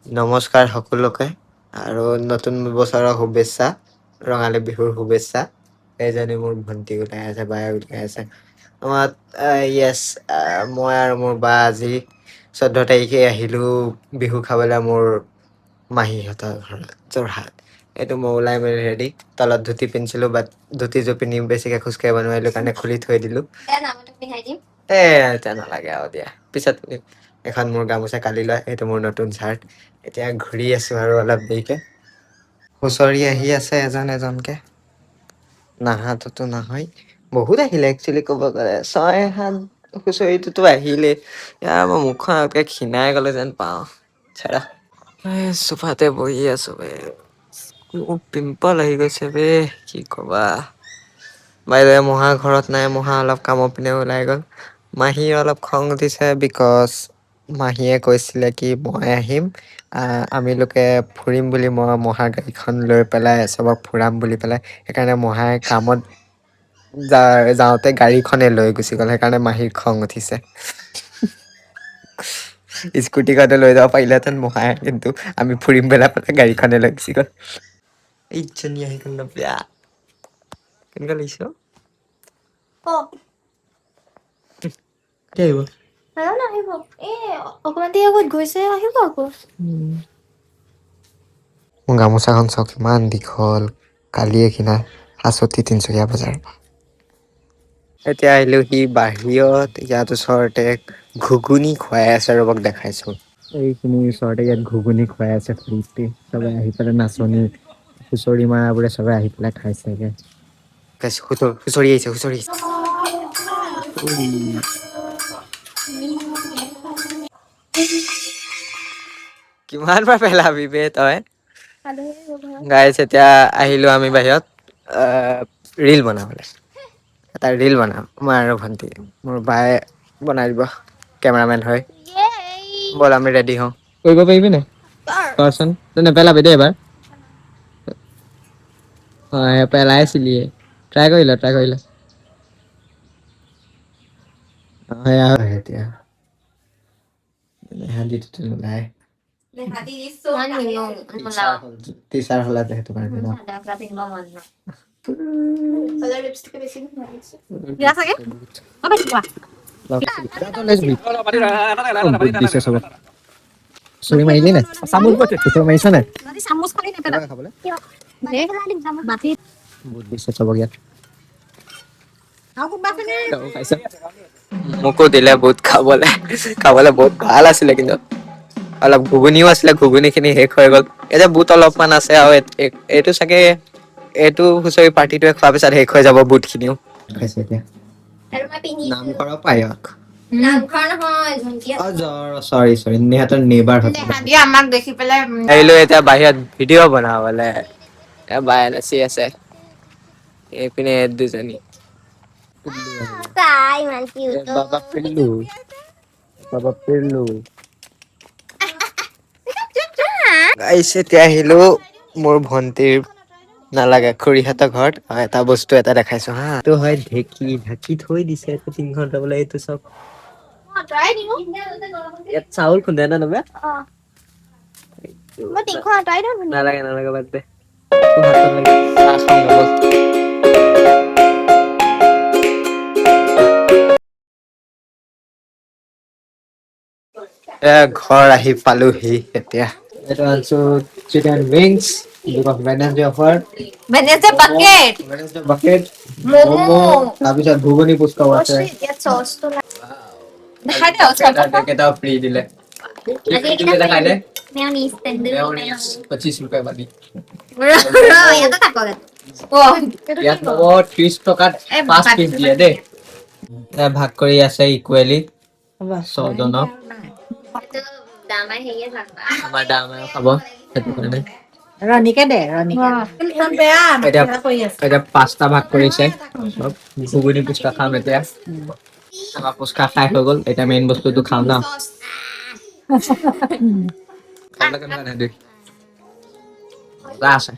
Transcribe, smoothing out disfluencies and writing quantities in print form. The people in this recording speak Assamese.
নমস্কাৰ সকলোকে আৰু নতুন বছৰৰ শুভেচ্ছা, ৰঙালী বিহুৰ শুভেচ্ছা। এইজনী মোৰ ভণ্টি ওলাই আছে, বাই ওলাই আছে আমাৰ। য়েছ, মই আৰু মোৰ বা আজি 14 তাৰিখে আহিলোঁ বিহু খাবলৈ মোৰ মাহীহঁতৰ ঘৰত যোৰহাট। এইটো মই ওলাই মেলি ৰেডি। তলত ধুতি পিন্ধিছিলোঁ, বাট ধুতিযোৰ পিন্ধি বেছিকৈ খোজকাঢ়িব নোৱাৰিলোঁ কাৰণে খুলি থৈ দিলোঁ। এ এতিয়া নালাগে আৰু দিয়া, পিছত পিন্ধিম। এখন মোৰ গামোচা কালি লোৱা, এইটো মোৰ নতুন চাৰ্ট। এতিয়া ঘূৰি আছোঁ আৰু অলপ দেৰিকে হুঁচৰি আহি আছে এজন এজনকে, নাহাটোতো নহয়। বহুত আহিলে একচুৱেলি, ক'ব গ'লে 6-7 হুঁচৰিটোতো আহিলে। ইয়াৰ মই মুখখন আগতকৈ ক্ষীণাই গ'লে যেন পাওঁ। চেৰা, এই চোফাতে বহি আছো বে, মোৰ পিম্পল আহি গৈছে বে, কি ক'বা। বাইদেউ মহা ঘৰত নাই, মহা অলপ কামৰ পিনে ওলাই গ'ল। মাহীৰ অলপ খং উঠিছে, because মাহীয়ে কৈছিলে কি মই আহিম, আমি লোকে ফুৰিম বুলি, মই মহাৰ গাড়ীখন লৈ পেলাই চবক ফুৰাম বুলি পেলাই। সেইকাৰণে মহাই কামত যাওঁতে গাড়ীখনে লৈ গুচি গ'ল, সেইকাৰণে মাহীৰ খং উঠিছে। স্কুটিখনে লৈ যাব পাৰিলেহেঁতেন মহাই, কিন্তু আমি ফুৰিম পেলাই পেলাই গাড়ীখনে লৈ গুচি গ'ল। এইজনী আহি গ'ল। বেয়া কেনেকুৱা লাগিছে অ'? কেতিয়া আহিব? নাজানো, আহিব। এই অকণমান দেৰি আগত গৈছে, আহিব আকৌ। মোৰ গামোচাখন চাওক কিমান দীঘল, কালিয়ে কিনা, হাচতি তিনচুকীয়া বজাৰৰ পৰা। এতিয়া আহিলো সি বাহিৰত, ইয়াত ওচৰতে ঘুগুনি খুৱাই আছে, ৰ'বক দেখাইছো। এইখিনি ওচৰতে ইয়াত ঘুগুনি খুৱাই আছে ফ্ৰীতে। চবে আহি পেলাই, নাচনী হুঁচৰি মৰাবোৰে চবে আহি পেলাই খাইছেগে। হুঁচৰি আহিছে, হুঁচৰি আহিছে। কিমান বাৰ পেলাবি বে তই? গাইছ, এতিয়া আহিলো আমি বাহিৰত ৰিল বনাবলৈ। এটা ৰিল বনাম মই আৰু ভণ্টি, মোৰ বায়ে বনাই দিব, কেমেৰামেন হয়। ব'ল, আমি ৰেডি হওঁ। কৰিব পাৰিবি নাই কৰচোন? তই নেপেলাবি দেই এবাৰ। হয়, পেলাইছিলিয়ে। ট্ৰাই কৰিলা, ট্ৰাই কৰিলা। সেয়া হয়, এতিয়া নেহাদিটোতো নোলায়। টিচাৰ হ'লা যে, সেইটো কাৰণে ন। চাগে। বুট দিছে চবক। চুৰি মাৰিলি নাই? চুৰি মাৰিছ নাই? চামুচ খালি নেপেলা। খাবলৈ দে। বাতি। বুট দিছে চবক ইয়াত। আৰু কোনোবা আছে নে? খাইছে, মোকো দিলে বুট খাবলে। খাবলে বহুত ভাল আছিলে, কিন্তু অলপ ঘুগুনিও আছিলে, ঘুগুনিখিনি শেষ হৈ গ'ল। এতিয়া বুট অলপমান আছে আৰু এইটো চাগে এইটো হুঁচৰি পাৰ্টিটোৱে খোৱাৰ পিছত শেষ হৈ যাব বুটখিনিও। খাইছে এতিয়া। আৰু মই পিন্ধি নামঘৰৰ পায়স। নামঘৰ নহয়, জুনকি। অ, চৰি চৰি, সিহঁতৰ নেবাৰ। দিয়ে আমাক দেখি পেলাই। আহিলো এতিয়া বাহিৰত ভিডিঅ' বনাবলে। এ বায়ে নাচি আছে, এইপিনে দুজনী। তাই ইমান কিউট। বাবা পিল্লু, বাবা পিল্লু। গাইছ, এতিয়া আহিলো মোৰ ভন্টিৰ, নালাগে, খুৰীহঁতৰ ঘৰত। আৰু এটা বস্তু এটা দেখাইছো। হা, এইটো হয় ঢেঁকী, ঢাকি থৈ দিছে এইটো টিংখন বোলে। এইটো চব আঁতৰাই দিওঁ। ইয়াত চাউল খুন্দে ন নবে? মই টিংখন আঁতৰাই দিওঁ। নালাগে নালাগে, বাদ দে। তোৰ হাতত লাগে। চাহ খাওঁ ব'ল। এ ঘৰ আহি পালোহি এতিয়া। এইটো আনছো chicken wings, Wednesday offer. Wednesday bucket. Wednesday bucket. Momo. তাৰপিছত ঘুগুনি পুচকাও আছে। ইয়াত চচটো নাই। দেখাই দে ওচৰত। কেইটাও ফ্ৰী দিলে। কি free দিলে দেখাই দে। মেয়নিজ, তন্দুৰী। মেয়নিজ 25 रुपये वाली। ইয়াতে থাকক। অ। ইয়াত ল'ব 30 টকাত 5 পিচ দিয়ে দেই। এ ভাগ কৰি আছে ইকুৱেলি ছজনক। দামাই হেৰিয়ে থাকবা। আমাৰ ডাঙৰ খাব সেইটো কাৰণে। ৰণীকে দে, ৰণীকে। বেয়া। এতিয়া কৰি আছে। এতিয়া পাঁচটা ভাগ কৰিছে চব। ঘুগুনি পুচকা খাম এতিয়া। আমাৰ পুচকা খাই হৈ গ'ল, এতিয়া মেইন বস্তুটো খাম ন। খাবলৈ কেনেকুৱা? নাই, মজা আছে।